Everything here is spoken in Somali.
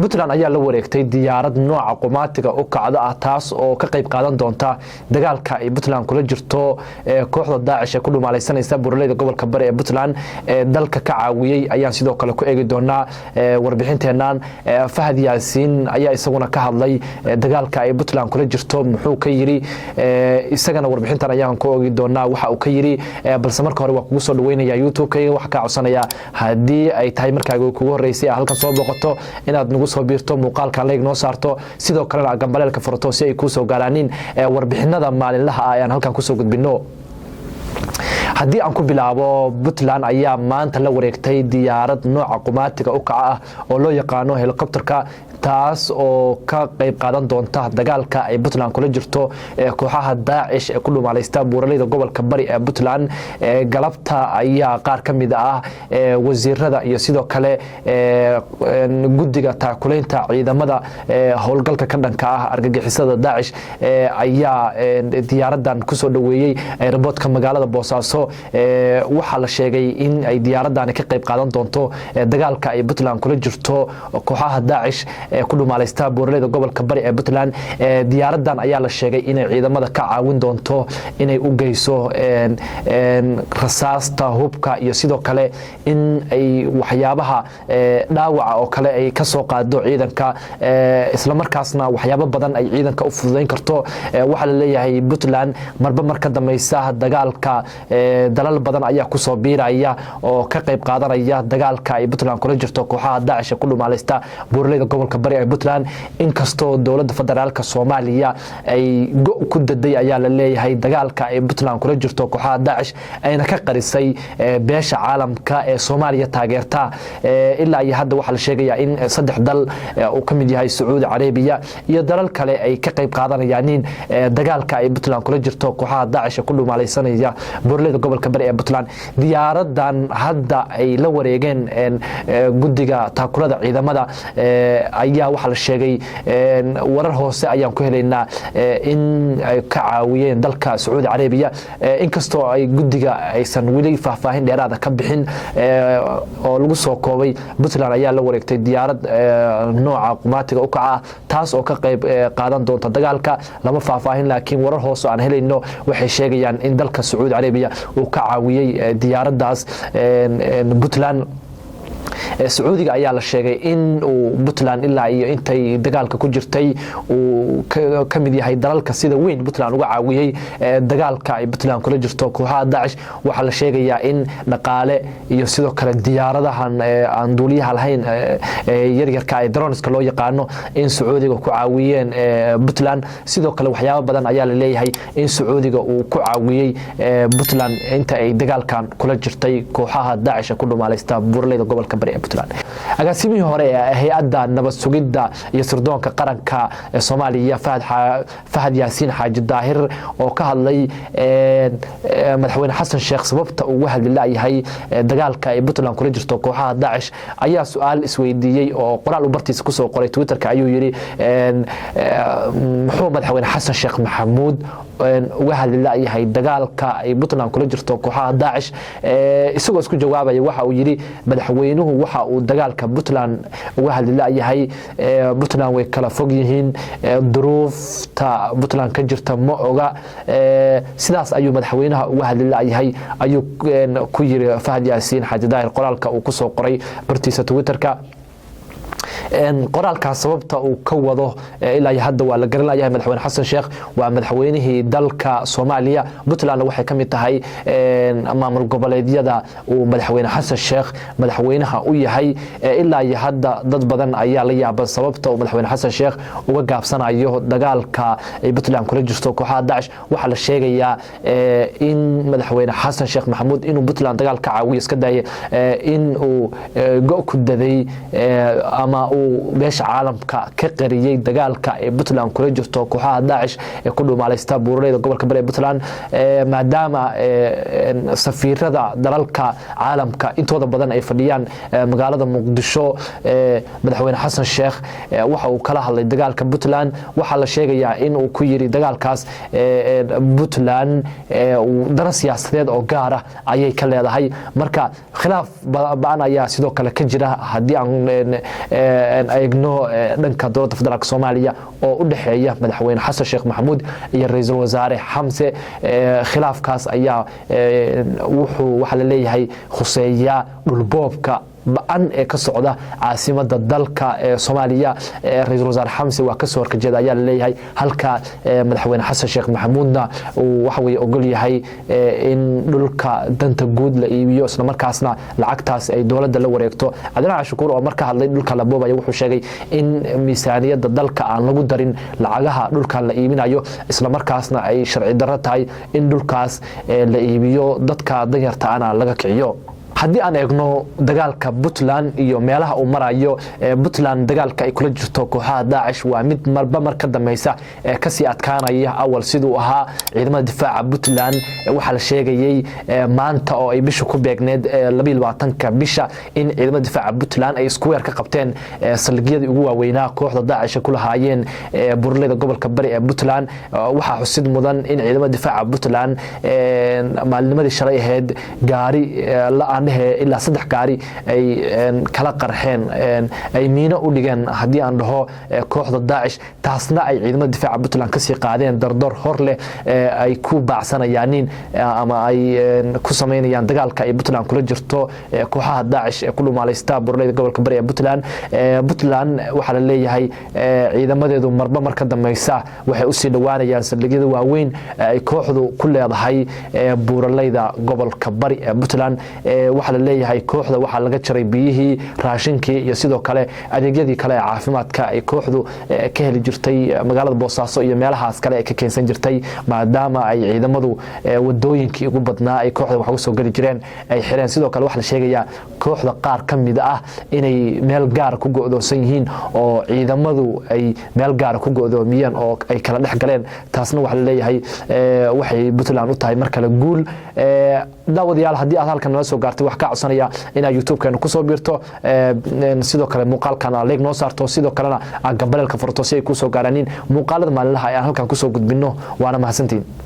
Puntland ayaa la wareegtay diyaarad nooca qumaatiga u kacda ah, taas oo ka qayb qaadan doonta dagaalka ay Puntland kula jirto kooxda Daacish ee ku dhumaalaysanaysa buraleyda gobolka Bari ee Puntland. Ee dalka ka caawiyey ayaan sidoo kale ku eegi doonaa warbixinteennan. Fahad Yaasiin ayaa isaguna ka hadlay dagaalka ay Puntland kula jirto. Muxuu ka yiri? Isagana warbixintan ayaan ku ogi doonaa waxa uu ka yiri. Balse marka hore waa kugu soo dhaweynaya YouTube-kayga. Waxaa kaa codsanaya, haddii ay tahay markaaga kugu horreysay halkan soo boqoto, inaad nagu soo biirto, muuqaalkan like noo saarto, sidoo kalena gambaleelka furato si ay kuu soo gaaraanin warbixinada maalinlaha ah ayaan halkan kusoo gudbino. Haddii aan ku bilaabo, Puntland ayaa maanta la wareegtay diyaarad nooca qumaatiga u kaca ah oo loo yaqaano helicopterka, taas oo ka qayb qaadan doonta dagaalka ay Puntland kula jirto kooxaha Daacish ee ku dhumaalaysta buuraleyda gobolka Bari ee Puntland. Galabta ayaa qaar ka mid ah wasiirada iyo sidoo kale guddiga taakulaynta ciidamada howlgalka ka dhanka ah argagixisada Daacish ayaa diyaaradan kusoo dhaweeyey airportka magaalada Boosaaso. Waxaa la sheegay in ay diyaaradani ka qayb qaadan doonto dagaalka ay Puntland kula jirto kooxaha Daacish ee ku dhumaalaysta buuraleyda gobolka Bari ee Puntland. Diyaaradan ayaa la sheegay inay ciidamada ka caawin doonto inay u geyso rasaasta, hubka iyo sidoo kale in ay waxyaabaha dhaawaca oo kale ay ka soo qaado ciidanka, islamarkaasna waxyaabo badan ay ciidanka u fududayn karto. Waxaa la leeyahay Puntland marba mar ka dambaysa dagaalka dalal badan ayaa kusoo biiraya oo ka qayb qaadanaya dagaalka ay Puntland kula jirto kooxaha Daacish ee ku dhumaalaysta buuraleyda gobolka Bari ee Puntland. Inkastoo dowladda federaalka Soomaaliya ay go ku daday, ayaa la leeyahay, dagaalka ay Puntland kula jirto kooxaha Daacish, ayna ka qarisay beesha caalamka ee Soomaaliya taageerta, ilaa iyo hadda waxaa la sheegayaa in saddex dal uu ka mid yahay Sacuudi Carabiya iyo dalal kale ay ka qayb qaadanayaan dagaalka ay Puntland kula jirto kooxaha Daacish ee ku dhumaalaysanaya buuraleyda gobolka Bari ee Puntland. Diyaaradan hadda ay la wareegeen guddiga taakulada ciidamada ayaa waxaa la sheegay, warar hoose ayaan ku helaynaa, in ay ka caawiyeen dalka Sacuudi Carabiya, inkastoo ay guddiga aysan weli faahfaahin dheeraada ka bixin oo lagu soo koobay Puntland ayaa la wareegtay diyaarad nooca qumaatiga u kaca, taas oo ka qayb qaadan doonta dagaalka. Lama faahfaahin, laakiin warar hoose aan helayno waxay sheegayaan in dalka Sacuudi Carabiya uu ka caawiyey diyaaraddaas Puntland. Sacuudiga ayaa la sheegay in uu Puntland ilaa iyo intay dagaalka ku jirtay uu ka mid yahay dalalka sida weyn Puntland uga caawiyey dagaalka ay Puntland kula jirto kooxaha Daacish. Waxaa la sheegayaa in dhaqaale iyo sidoo kale diyaaradahan aan duuliyaha lahayn yaryarka ee droneska loo yaqaano in Sacuudiga ku caawiyeen Puntland. Sidoo kale waxyaabo badan ayaa la leeyahay in Sacuudiga uu ku caawiyey Puntland inta ay dagaalkan kula jirtay kooxaha Daacish ku dhumaalaysta buuraleyda gobolka Bari ee Puntland. Agaasimihii hore ee hay-adda nabad sugidda iyo sirdoonka qaranka ee Soomaaliya, Fahad Yaasiin Xaaji Daahir, oo ka hadlay madaxweyne Xasan Sheekh sababta ugu hadli layahay dagaalka ay Puntland kula jirto kooxaha Daacish, ayaa su-aal isweydiiyey oo qoraal uu bartiisa kusoo qoray Twitterka ayuu yidhi: "Muxuu madaxweyne Xasan Sheekh Maxamuud uga hadli layahay dagaalka ay Puntland kula jirto kooxaha Daacish?" Isagoo isku jawaabaya waxa uu yidhi: "Madaxweynuhu waxa uu dagaalka Puntland uga hadli layahay, Puntland way kala fog yihiin, duruufta Puntland ka jirta ma oga, sidaas ayuu madaxweynaha uga hadli layahay," ayuu ku yiri Fahad Yaasiin Xaaji Daahir qoraalka uu kusoo qoray bartiisa Twitterka. Qoraalkaas sababta uu ka wado ilaa iyo hadda waa la garan layahay. Madaxweyne Xasan Sheekh waa madaxweynihii dalka Soomaaliya, Puntlandna waxay ka mid tahay maamul goboleedyada uu madaxweyne Xasan Sheekh madaxweynaha u yahay. Ilaa iyo hadda dad badan ayaa la yaaban sababta uu madaxweyne Xasan Sheekh uga gaabsanayo dagaalka ay Puntland kula jirto kooxaha Dacish. Waxaa la sheegayaa in madaxweyne Xasan Sheekh Maxamuud inuu Puntland dagaal ka caawiyo iska daaya, in uu go ku daday ama uu beesha caalamka ka qariyey dagaalka ee Puntland kula jirto kooxaha Daacish ee ku dhumaalaysta buuraleyda gobolka Bari ee Puntland, maadaama safiirada dalalka caalamka intooda badan ay fadhiyaan magaalada Muqdisho. Madaxweyne Xasan Sheekh waxa uu kala hadlay dagaalka Puntland. Waxaa la sheegayaa in uu ku yiri dagaalkaas Puntland dana siyaasadeed oo gaar ah ayay ka leedahay. Marka khilaaf ba-an ayaa sidoo kale ka jira haddii aan eegno dhanka dowladda federaalk Soomaaliya oo u dhexeeya madaxweyne Xasan Sheekh Maxamuud iyo ra-iisul wasaare Xamse, khilaafkaas ayaa wuxuu waxaa la leeyahay khuseeya dhulboobka ba-an ee ka socda caasimada dalka ee Soomaaliya. Ra-iisul wasaare Xamse waa kasoo horkajeeda ayaa laleeyahay, halka madaxweyne Xasan Sheekh Maxamuudna uu waxa weye ogol yahay in dhulka danta guud la iibiyo, islamarkaasna lacagtaas ay dowladda la wareegto. Cabdiraxmaan Shukuur oo mar ka hadlay dhulka la boobaya wuxuu sheegay in miisaaniyadda dalka aan lagu darin lacagaha dhulkan la iibinayo, islamarkaasna ay sharci darro tahay in dhulkaas la iibiyo, dadka danyarta ana laga kiciyo. Haddii aan eegno dagaalka Puntland iyo meelaha uu marayo, Puntland dagaalka ay kula jirto kooxaha Daacish waa mid marba mar ka dambeysa kasii adkaanaya awal siduu ahaa. Ciidamada difaaca Puntland waxaa la sheegayey maanta oo ay bisha ku beegneed 22-ka bisha in ciidamada difaaca Puntland ay isku weer ka qabteen saldhigyadii ugu waaweynaa kooxda Daacish ku lahaayeen burleyda gobolka Bari ee Puntland. Waxaa xusid mudan in ciidamada difaaca Puntland maalinimadii shalay ahayd gaari la-aan ilaa 3 gaari ay kala qarxeen, ay miino u dhigeen haddii aan dhaho kooxda Daacish, taasna ay ciidamada difaaca Puntland kasii qaadeen dardar hor leh ay ku baacsanayaanin ama ay ku samaynayaan dagaalka ay Puntland kula jirto kooxaha Daacish ee ku dhumaalaysta burleyda gobolka Bari ee Puntland. Puntland waxaa la leeyahay ciidamadeedu marba mar ka dambeysa waxay usii dhowaanayaan saldhigyada waaweyn ay kooxdu ku leedahay buuraleyda gobolka Bari ee Puntland. Waxaa la leeyahay kooxda waxaa laga jaray biyihii, raashinkii iyo sidoo kale adeegyadii kale ee caafimaadka ay kooxdu ka heli jirtay magaalada Boosaaso iyo meelahaas kale ay ka keensan jirtay, maadaama ay ciidamadu wadooyinkii ugu badnaa ay kooxda wax uga soo geli jireen ay xireen. Sidoo kale waxaa la sheegayaa kooxda qaar ka mid ah inay meel gaara ku go'doonsan yihiin oo ciidamadu ay meel gaara ku go'doomiyeen oo ay kala dhex galeen. Taasna waxaa la leeyahay waxay Puntland u tahay mar kale guul. Daawadayaal, haddii aad halkan nala soo gaartay, wax kaa codsanaya inaad YouTube-keena kusoo biirto, sidoo kale muuqaalkan aad like noo saarto, sidoo kalena aad gambaleelka furto si ay kusoo gaaraanin muuqaalada maalinlaha ee aan halkan kusoo gudbino. Waana mahadsantiin.